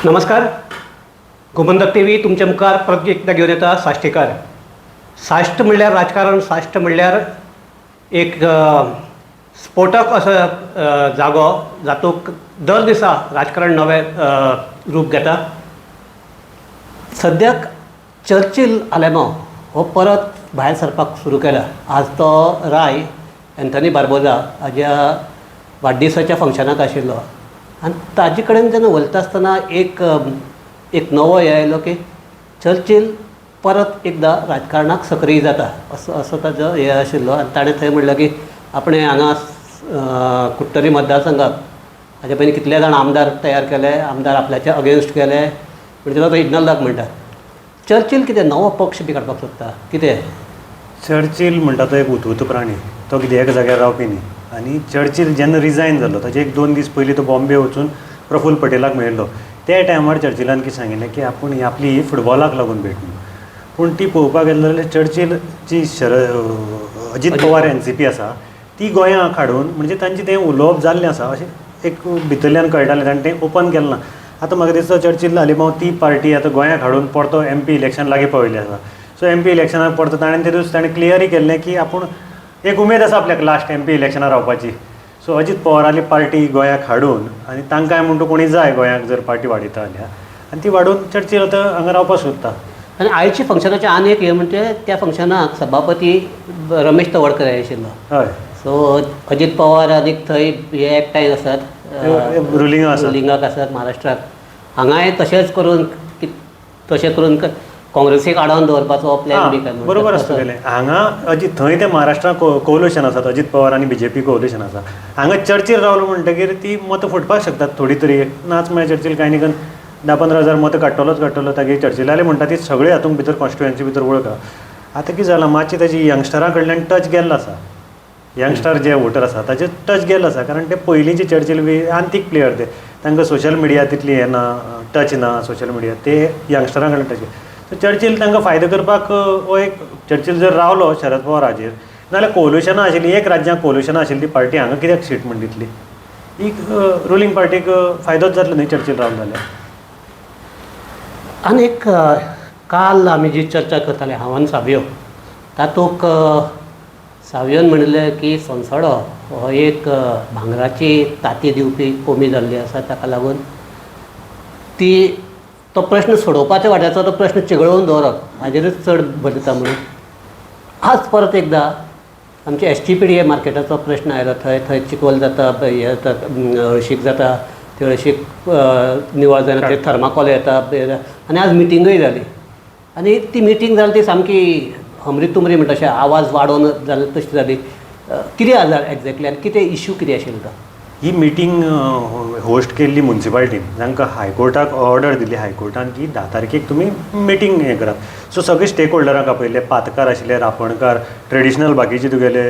नमस्कार, Gomantak T V तुमच्या मुखार परत एकदां घेवन येता साश्टीकार. साश्ट म्हणल्यार राजकारण, साश्ट म्हणल्यार एक स्फोटक असो जागो जातूंत दर दिसा राजकारण नवें रूप घेता. सद्याक चर्चील आलेमांव हो परत भायर सरपाक सुरू केला. आज तो राय एन्थनी बार्बोजा हाज्या वाडदिसाच्या फंक्शनाक आशिल्लो आनी ताजे कडेन जेन्ना उलयता आसतना एक एक नवो हें आयलो की चर्चील परत एकदां राजकारणाक सक्रीय जाता असो असो ताजो हें आशिल्लो. आनी ताणें थंय म्हणलें की आपणें हांगा कुडटरी मतदारसंघाक हाजे पयलीं कितले जाण आमदार तयार केले, आमदार आपल्याच्या अगेन्स्ट गेले. म्हणजे तो रिजनल म्हणटा. चर्चील कितें नवो पक्ष बी काडपाक सोदता कितें? चर्चील म्हणटा तो एक हुतहुतो प्राणी. तो कितें एका जाग्यार रावपी न्ही. आनी चर्चील जेन्ना रिजायन जालो ताजे एक दोन दीस पयलीं तो बॉम्बे वचून प्रफुल्ल पटेलाक मेळिल्लो. त्या टायमार चर्चिलान कितें सांगिल्लें की आपूण ही आपली ही फुटबॉलाक लागून भेट म्हणून. पूण ती पळोवपाक गेले जाल्यार चर्चील जी अजीत पवार एनसीपी आसा ती गोंयांक हाडून म्हणजे तांचें तें उलोवप जाल्लें आसा अशें एक भितरल्यान कळटालें. ताणें तें ओपन केलें ना. आतां म्हाका दिसता चर्चील आलेमांव ती पार्टी आतां गोंयाक हाडून परतो एमपी इलेक्शन लागीं पाविल्लें आसा. सो एमपी इलेक्शनाक परतो ताणें ते दीस ताणें क्लियरूय केल्लें की आपूण एक उमेद आसा आपल्याक लास्ट एमपी इलेक्शनाक रावपाची. सो अजीत पवाराली पार्टी गोंयाक हाडून आनी तांकांय म्हणटा कोणी जाय गोंयाक जर पार्टी वाडयता जाल्यार आनी ती वाडोवन चर्चील आतां हांगा रावपाक सोदता. आनी आयच्या फंक्शनाचें आनी एक हें म्हणजे त्या फंक्शनाक सभापती रमेश तवडकर आशिल्लो. सो अजीत पवार आनी थंय हे एकठांय आसात. रुलिंगाक आसा. रुलिंगाक आसात महाराष्ट्राक. हांगाय तशेंच करून, तशें करून काँग्रेसीक आडावन दवरपाचो प्लॅन बी काय म्हणटा. बरोबर आसा तुगेलें. हांगा अजीत थंय ते महाराष्ट्राक कोलोशन आसात, अजीत पवार आनी बीजेपी कोलोशन आसा. हांगा चर्चील रावलो म्हणटकीर ती मतां फुटपाक शकतात थोडी तरी. नाच म्हळ्यार चर्चील कांय न्ही करून 10-15 हजार मतां काडटलोच काडटलो. तागेर चर्चिलाले म्हणटा ती सगळे हातूंत भितर कॉन्स्टिट्युएन्सी भितर वळख. आतां कितें जालां, मातशी ताजी यंगस्टरां कडल्यान टच गेल्लो आसा. यंगस्टर जे वोटर आसा ताजे टच गेल्लो आसा, कारण ते पयलींचे चर्चील बी आंतीक प्लेयर. ते तांकां सोशल मिडिया तितली हें ना, टच ना सोशल मिडिया. ते यंगस्टरां कडल्यान टच. सो चर्चील तांकां फायदो करपाक हो एक चर्चील जर रावलो शरद पवाराचेर नाजाल्यार कोलुशनां आशिल्ली एक राज्यांत कोलुशनां आशिल्ली ती पार्टी हांगा कित्याक सीट म्हण दितली? ही रुलींग पार्टीक फायदोच जातलो न्ही चर्चील रावलो जाल्यार. आनी एक काल आमी जी चर्चा करताले हांव आनी सावियो, तातूंत सावियोन म्हणिल्लें की सोनसडो हो एक भांगराची तांती दिवपी कोंबी जाल्ली आसा. ताका लागून ती तो प्रश्न सोडोवपाच्या वाट्याचो तो प्रश्न चिगळोवन दवरप हाजेरूच चड भर दिता म्हणून. आज परत एकदां आमचे एसजीपीडीए मार्केटाचो प्रश्न आयलो. थंय थंय चिखोल जाता, हें जाता, हळशीक जाता. ती हळशीक निवळ जायना, थंय थर्माकोल येता. आनी आज मिटींगूय जाली आनी ती मिटींग जाली ती सामकी हमरी तुमरी म्हणटा अशें आवाज वाडोवन जाली तशी जाली. कितें जालें एक्जेक्टली आनी कितें इशू कितें आशिल्लो तो? ही मिटींग होस्ट केल्ली मुन्सिपालिटीन. तांकां हायकोर्टाक ऑर्डर दिली हायकोर्टान की 10 तारखेक तुमी मिटींग हें करात. सो सगळे स्टेक होल्डरांक आपयल्ले. पातकार आशिल्ले, रापणकार, ट्रेडिशनल बाकीचे तुगेले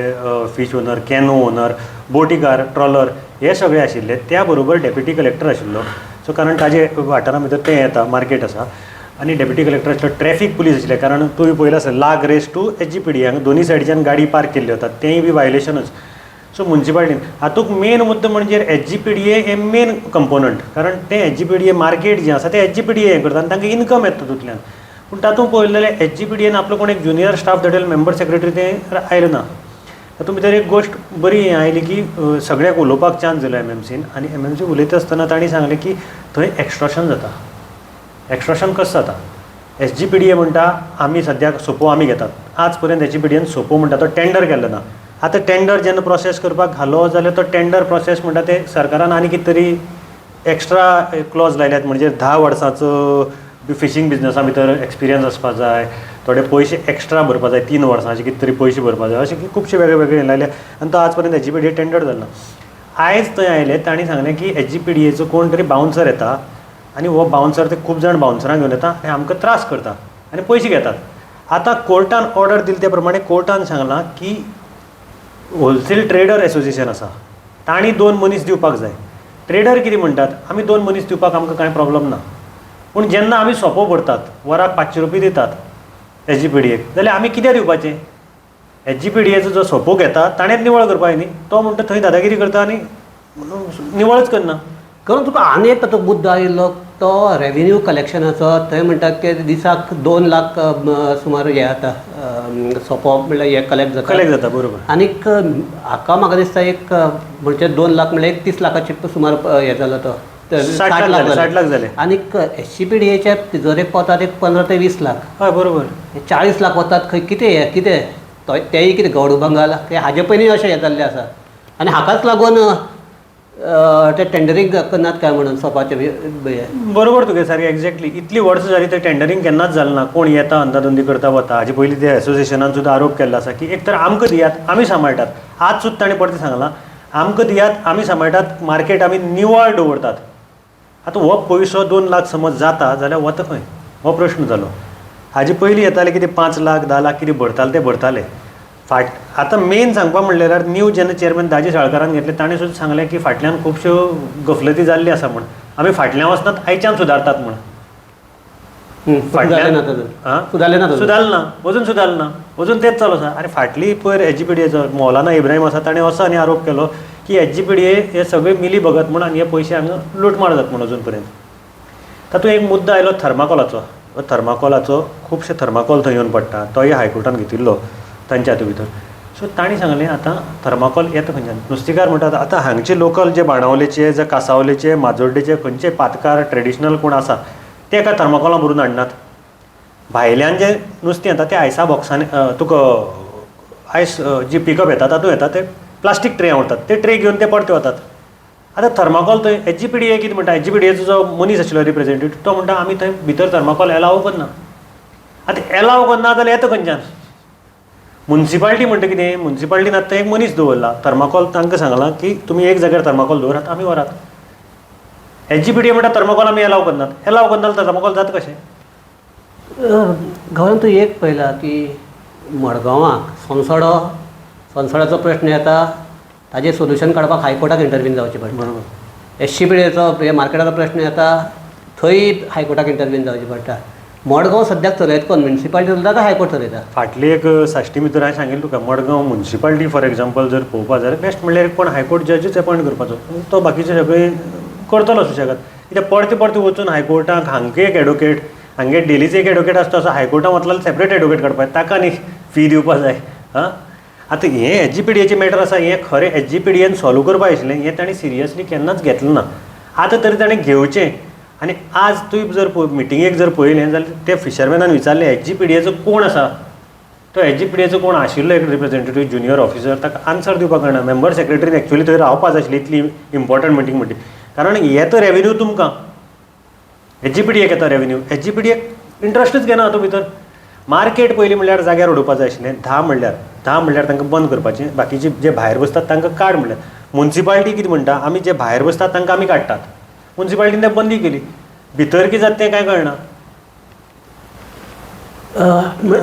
फीश ओनर, कॅनो ओनर, बोटीकार, ट्रॉलर हे सगळे आशिल्ले. त्या बरोबर डेप्युटी कलेक्टर आशिल्लो. सो कारण ताजे वाठारा भितर तें येता, मार्केट आसा. आनी डेप्युटी कलेक्टर आशिल्लो, ट्रॅफीक पुलीस आशिल्ले, कारण तुवें पळयलें आसतलें लाग रेस टू एसजीपीडी हांगा दोनी सायडीच्यान गाडी पार्क केल्ली वतात, तेंय बी वायलेशनूच. सो मुन्सिपालिटीन हातूंत मेन मुद्दो म्हणजे एसजीपीडीए हे मेन कंपोनंट, कारण तें एसजीपीडीए मार्केट जें आसा तें एसजीपीडीए हें करता आनी तांकां इनकम येता तातूंतल्यान. पूण तातूंत पळयलें जाल्यार एसजीपीडीएन आपलो कोण एक ज्युनियर स्टाफ धाडले, मेंबर सेक्रेटरी ते आयले ना. तातूंत भितर एक गोश्ट बरी हें आयली की सगळ्याक उलोवपाक चान्स दिलो एमएमसीन. आनी एमएमसी उलयता आसतना तांणी सांगलें की थंय एक्स्ट्रोशन जाता. एक्स्ट्रोशन कशें जाता? एसजीपीडीए म्हणटा आमी सद्याक सोपो आमी घेतात. आज पर्यंत एसजीपीडीएन सोपो म्हणटा तो टेंडर केल्लो ना. आतां टेंडर जेन्ना प्रोसेस करपाक घालो जाल्यार तो टेंडर प्रोसेस म्हणटा ते सरकारान आनी कितें तरी एक्स्ट्रा क्लॉज लायल्यात. म्हणजे 10 वर्सांचो फिशींग बिजनसा भितर एक्सपिरियन्स आसपा जाय, थोडे पयशे एक्स्ट्रा भरपा जाय, 3 वर्सांचे कितें तरी पयशे भरपा जाय, अशे खुबशे वेगळे वेगळे लायले. आनी तो आज पर्यंत एसजीपीडीए टेंडर जालो ना. आयज थंय आयले, तांणी सांगलें की एसजीपीडीएचो कोण तरी बाउन्सर येता आनी हो बाउन्सर ते खूब जाण बाउन्सरांक घेवन येता आनी आमकां त्रास करता आनी पयशे घेतात. आतां कोर्टान ऑर्डर दिली त्या प्रमाणे कोर्टान सांगलां की होलसेल ट्रेडर एसोसिएशन आसा तांणी दोन मनीस दिवपाक जाय. ट्रेडर कितें म्हणटात, आमी दोन मनीस दिवपाक आमकां कांय प्रॉब्लम ना, पूण जेन्ना आमी सोपो भरतात, वराक 500 रुपया दितात एसजीपीडीएक, जाल्यार आमी कित्याक दिवपाचें? एसजीपीडीएचो जो सोपो घेता ताणेंच निवळ करपाक जाय न्ही. तो म्हणटा थंय दादागिरी करता आनी निवळच करना. करून तुका आनी एक तातूंत मुद्दो आयिल्लो तो रेवेन्यू कलेक्शनाचो. थंय म्हणटात की दिसाक 2 लाख सुमार हे जाता, सोपो म्हणल्यार हे कलेक्ट जाता. कलेक्ट जाता, बरोबर. आनीक हाका म्हाका दिसता एक म्हणजे 2 लाख म्हणल्यार एक 30 लाखाचे सुमार हे जालो तो. 60 लाख जाले, 60 लाख जाले. आनीक एसजीपीडीएच्या तिजोरेक पावतात एक 15 ते 20 लाख. हय बरोबर हे 40 लाख वतात खंय? कितें हें कितें तो तेय कितें गौड बंगाल हाजे पयलीं अशें हें जाल्लें आसा आनी हाकाच लागून ते टेंडरींग करनात काय म्हणून सोपाचें हें. बरोबर तुगे सारकें एक्झॅक्टली. इतली वर्सां जाली ते टेंडरींग केन्नाच जालें ना. कोण येता, अंदाधुंदी करता, वता. हाजे पयलीं ते एसोसिएशनान सुद्दां आरोप केल्लो आसा की एक तर आमकां दियात, आमी सांबाळटात. आज सुद्दां ताणें परतें सांगलां, आमकां दियात, आमी सांबाळटात मार्केट, आमी निवळ दवरतात. आतां हो पयसो 2 लाख समज जाता जाल्यार वता खंय, हो प्रश्न जालो. हाजे पयलीं येताले कितें 5 लाख, 10 लाख कितें भरताले ते भरताले फाट. आतां मेन सांगपा म्हणल्यार न्यू जेन्ना चेअरमॅन दाजी साळकारान घेतले, ताणें सुद्दां सांगलें की फाटल्यान खुबश्यो गफलती जाल्ली आसा म्हूण, आमी फाटल्यान वचनात, आयच्यान सुदारतात म्हूण. सुदारलें ना अजून. आं? सुदारलें ना अजून. सुदारलें ना अजून, सुदारलें ना अजून, तेच चालू आसा. आनी फाटली पयर एसजीपीडीएचो मौलाना इब्राहिम आसा, ताणें असो आनी आरोप केलो की एसजीपीडीए हे सगळे मिली भगत म्हूण आनी हे पयशे हांगा लुटमार जात म्हूण अजून पर्यंत. तातूंत एक मुद्दो आयलो थर्माकोलाचो. हो थर्माकोलाचो, खुबशे थर्माकोल थंय येवन पडटा, तोय हायकोर्टान घेतिल्लो तांच्या हातूंत भितर. सो तांणी सांगलें, आतां थर्माकोल येता खंयच्यान? नुस्तेकार म्हणटात, आतां हांगचे लोकल जे बाणावलेचे, जे कासावलेचे, माजोड्डेचे खंयचे पातकार ट्रेडिशनल कोण आसा, ते काय थर्माकोलां भरून हाडनात. भायल्यान जे नुस्तें येता तें आयसा बॉक्सांनी, तुका आयस जी पिकअप येता तातूंत येता, ते प्लास्टीक ट्रे व्हरतात, ते ट्रे घेवन ते परते वतात. आतां थर्माकोल थंय एसजीपीडीए कितें म्हणटा? एसजीपीडीएचो जो मनीस आशिल्लो रिप्रेझेंटेटीव, तो म्हणटा, आमी थंय भितर थर्माकोल एलाव करना. आतां एलाव करना जाल्यार येता खंयच्यान? मुन्सिपाल्टी म्हणटा कितें? मुन्सिपाल्टीन आतां एक मनीस दवरला थर्माकोल, तांकां सांगलां की तुमी एक जाग्यार थर्माकोल दवरात, आमी व्हरात. एसजीपीडीए म्हणटा थर्माकोल आमी एलाव करनात. एलाव करना जाल्यार थर्माकोल जाता कशें? गौरव, तूं एक पळयला की मडगांवाक सोनसडो, सोनसड्याचो प्रश्न येता, ताजेर सोल्युशन काडपाक हायकोर्टाक इंटरवीन जावचें पडटा. एसजीपीडीएचो हे मार्केटाचो प्रश्न येता, थंय हायकोर्टाक इंटरवीन जावचें पडटा. मडगांव सद्याक चलयता कोण? म्युनिसिपालिटी चलयता काय हायकोर्ट चलयता? फाटली एक साश्टी भितर हांवें सांगिल्लें तुका, मडगांव मुन्सिपाल्टी फॉर एग्जाम्पल जर पळोवपा जाल्यार बेस्ट म्हणल्यार कोण हायकोर्ट जजूच अपॉयंट करपाचो, तो बाकीचे सगळे करतलो सुशेगाद. कित्याक परते परते वचून हायकोर्टाक हांगे एक एडवोकेट, हांगे डेलीचे एक एडवोकेट आसता, असो हायकोर्टान वतलो जाल्यार सेपरेट एडवोकेट काडपाक जाय, ताका न्ही फी दिवपा जाय. आं, आतां हें एसजीपीडीएचें मॅटर आसा, हें खरें एसजीपीडीएन सॉल्व करपा आशिल्लें, हें ताणें सिरियसली केन्नाच घेतलें ना. आतां तरी ताणें घेवचें. आनी आज तुवें जर मिटिंगेक जर पळयलें जाल्यार ते फिशरमॅनान विचारलें, एसजीपीडीएचो कोण आसा? तो एसजीपीडीएचो कोण आशिल्लो एक रिप्रेझेंटेटीव ज्युनियर ऑफिसर, ताका आन्सर दिवपाक कळना. मेंबर सेक्रेटरीन एक्चुअली थंय रावपा जाय आशिल्ली, इतली इम्पॉर्टंट मिटींग म्हणटी, कारण येता रेवेन्यू तुमकां, एसजीपीडीएक येता रेवेन्यू, एसजीपीडीएक इंट्रस्टूच घेना हातूंत भितर. मार्केट पयलीं म्हणल्यार जाग्यार उडोवपा जाय आशिल्लें. 10 म्हणल्यार 10 म्हणल्यार तांकां बंद करपाचें, बाकीचे जे भायर बसतात तांकां काड म्हणल्यार. मुन्सिपाल्टी कितें म्हणटा? आमी जे भायर बसतात तांकां आमी काडटात. मुन्सिपाल्टीन तें बंदी केली, भितर कितें जाता तें कांय कळना.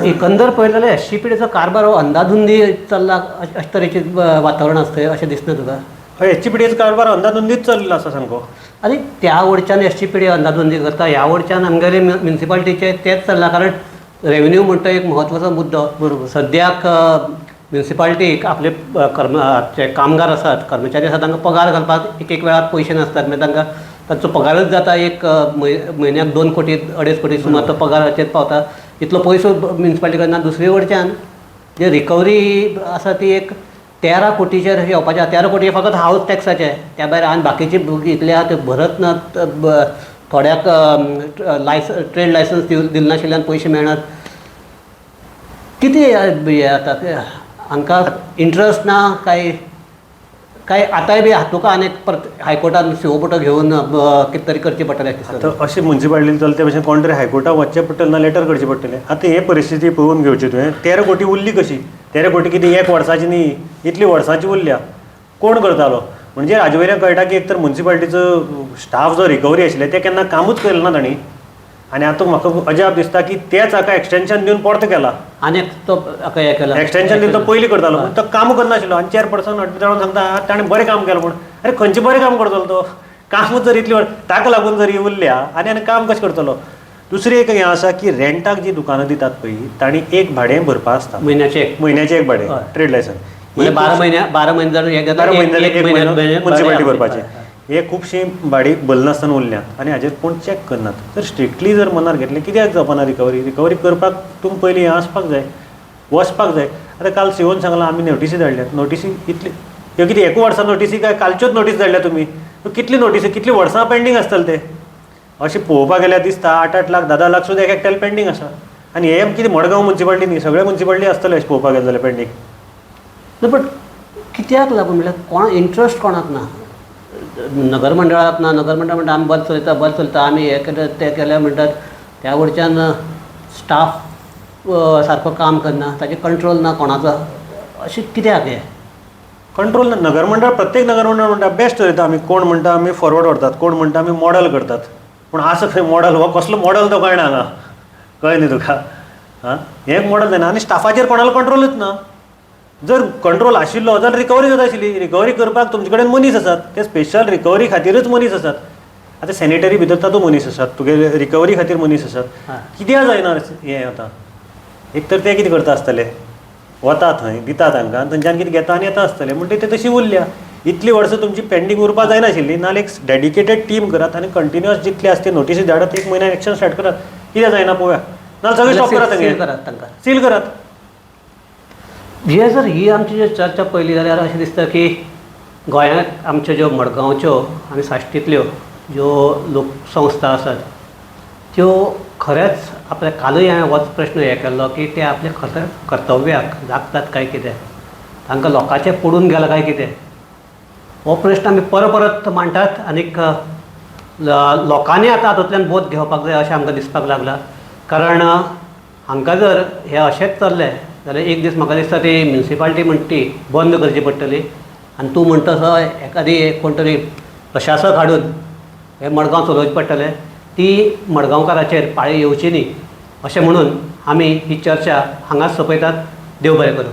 एकंदर पळयत जाल्यार एसजीपीडीचो कारभार हो अंदाधुंदी चल्ला अशे तरेचें वातावरण आसता अशें दिसना तुका? हय, एसजीपीडीएचो कारभार अंदाधुंदीच चल्लेलो आसा सामको. आनी त्या वडच्यान एसजीपीडी अंदाधुंदी करता, ह्या वडच्यान आमगेले म्युनिसिपालिटीचे तेच चल्ला, कारण रेवेन्यू म्हणटा एक म्हत्वाचो मुद्दो. सद्याक म्युनिसिपालिटीक आपले कर्म जे कामगार आसात, कर्मचारी आसात, तांकां पगार घालपाक एक एक वेळार पयशे नासतात. मागीर तांकां तांचो पगारच जाता एक म्हयन्याक 2 कोटी, 2.5 कोटी सुमार तो पगाराचेर पावता. इतलो पयसो म्युनिसिपालिटी कडे ना. दुसरे वटच्यान जे रिकवरी आसा ती एक 13 कोटीचेर येवपाचे. 13 कोटी फकत हावज टॅक्साचे, त्या भायर आनी बाकीचे इतले आहा ते भरत नात. थोड्याक ट्रेड लायसन्स दिले नाशिल्ल्यान पयशे मेळनात. कितें हें आतां हांकां इंट्रस्ट ना काय काय आतांय बी तुका आनी परत हायकोर्टान सुओ मोटो घेवन कितें तरी करचें पडटलें अशें दिसता? आतां अशें मुन्सिपालिटीन चलते भशेन कोण तरी हायकोर्टाक वचचें पडटलें ना लेटर करचें पडटलें. आतां हे परिस्थिती पळोवन घेवची तुवें. 13 कोटी उरली कशी? 13 कोटी कितें एक वर्साची न्ही, इतली वर्सांची उरल्या. कोण करतालो म्हणजे हाजे वयल्यान कळटा की एक तर मुन्सिपालिटीचो स्टाफ जो रिकवरी आशिल्ले ते केन्ना कामूच केलें ना तांणी. आनी आतां म्हाका अजाप दिसता की तेच हाका एक्सटेंशन दिवन परतो केला. आनी एक तो हाका हें केला. एक्सटेंशन दिवन तो पयलीं करतालो पूण तो काम करनाशिल्लो. आनी चेअरपर्सन हटमीत सांगता ताणें बरें काम केलां म्हूण. आरे, खंयचें बरें काम करतलो तो? कामूच जर इतली ताका लागून जर ही उरल्या आनी आनी काम कशें करतलो? दुसरें एक हें आसा की रेंटाक जी दुकानां दितात पळय, तांणी एक भाडें भरपा आसता. म्हयन्याचें. म्हयन्याचें एक भाडें, ट्रेड लायसन्स. म्हणजे 12 म्हयन्या 12 म्हयने जर हें घेता 12 म्हयने जाल्यार एक म्हयनो मुन्सिपालिटी भरपाची. हे खुबशीं भाडी भरनासतना उरल्यात आनी हाजेर कोण चॅक करनात. तर स्ट्रिक्टली जर मनार घेतलें कित्याक जावपाना रिकवरी? रिकवरी करपाक तुमी पयलीं हें आसपाक जाय, वचपाक जाय. आतां काल सीओन सांगलां आमी नोटिसी धाडल्यात. नोटिसी इतली ह्यो कितें एकू वर्सा नोटिसी काय कालच्योच नोटीस धाडल्या तुमी? कितली नोटिसी कितली वर्सां पेंडींग आसतले ते? अशें पळोवपाक गेल्यार दिसता 8-8 लाख 10-10 लाख सुद्दां एक एकट्याले पेंडींग आसा. आनी हे कितें मडगांव मुन्सिपालिटी न्ही, सगळे मुन्सिपालिटी आसतले अशें पळोवपाक गेले जाल्यार पेंडींग. न्हू बट कित्याक लागून म्हणल्यार कोण इंट्रस्ट कोणाक ना, नगर मंडळाक ना. नगर मंडळ म्हणटा आमी बरें चलयता, बरें चलयता, आमी हें केलें तें केलें म्हणटात. त्या वटच्यान स्टाफ सारको काम करना, ताजेर कंट्रोल ना कोणाचो. अशें कित्याक हें? कंट्रोल ना. नगर मंडळ, प्रत्येक नगर मंडळ म्हणटा बेस्ट चलयता आमी. कोण म्हणटा आमी फॉरवर्ड व्हरतात, कोण म्हणटा आमी मॉडल करतात. पूण आसा खंय मॉडल? हो कसलो मॉडल तो कळना हांगा, कळ्ळें न्ही तुका? आं, हें मॉडल जायना. आनी स्टाफाचेर कोणालो कंट्रोलूच ना. जर कंट्रोल आशिल्लो जाल्यार रिकवरी जाता आशिल्ली. रिकवरी करपाक तुमचे कडेन मनीस आसात, ते स्पेशल रिकवरी खातीरच मनीस आसात. आतां सॅनिटरी भितर तातूंत मनीस आसात, तुगे रिकवरी खातीर मनीस आसात. कित्याक जायना हें आतां? एक तर ते कितें करता आसतले, वता थंय दिता तांकां, थंयच्यान कितें घेता आनी येता आसतले. म्हणटकीर ते तशी उरल्या. इतली वर्सां तुमची पेंडींग उरपा जायनाशिल्ली. नाल्यार एक डेडिकेटेड टीम करात आनी कंटिन्युअस जितली आसा ती नोटीसी धाडात, एक म्हयन्यान एक्शन स्टार्ट करात. कित्याक जायना पळोवया. नाल्यार सगळें स्टॉप करात, सील करात तांकां, सील करात. हे जर ही आमची जर चर्चा पळयली जाल्यार अशें दिसता की गोंयांत आमच्यो ज्यो मडगांवच्यो आनी साश्टींतल्यो ज्यो लोकसंस्था आसात त्यो खरेंच आपल्या, कालूय हांवें होच प्रश्न हें केल्लो की ते आपल्या खरें कर्तव्याक जागतात काय कितें, तांकां लोकांचें पडून गेलां काय कितें, हो प्रश्न आमी परत परत मांडटात. आनीक लोकांनी आतां हातूंतल्यान बोध घेवपाक जाय अशें आमकां दिसपाक लागलां. कारण हांकां जर हें अशेंच चल्लें जाल्यार एक दीस म्हाका दिसता ती म्युनिसिपालिटी म्हणटा ती बंद करची पडटली. आनी तूं म्हणटा तसो एकादी कोण तरी प्रशासक हाडून हें मडगांव चलोवचें पडटलें. ती मडगांवकाराचेर पाळी येवची न्ही अशें म्हणून आमी ही चर्चा हांगाच सोंपयतात. देव बरें करूं.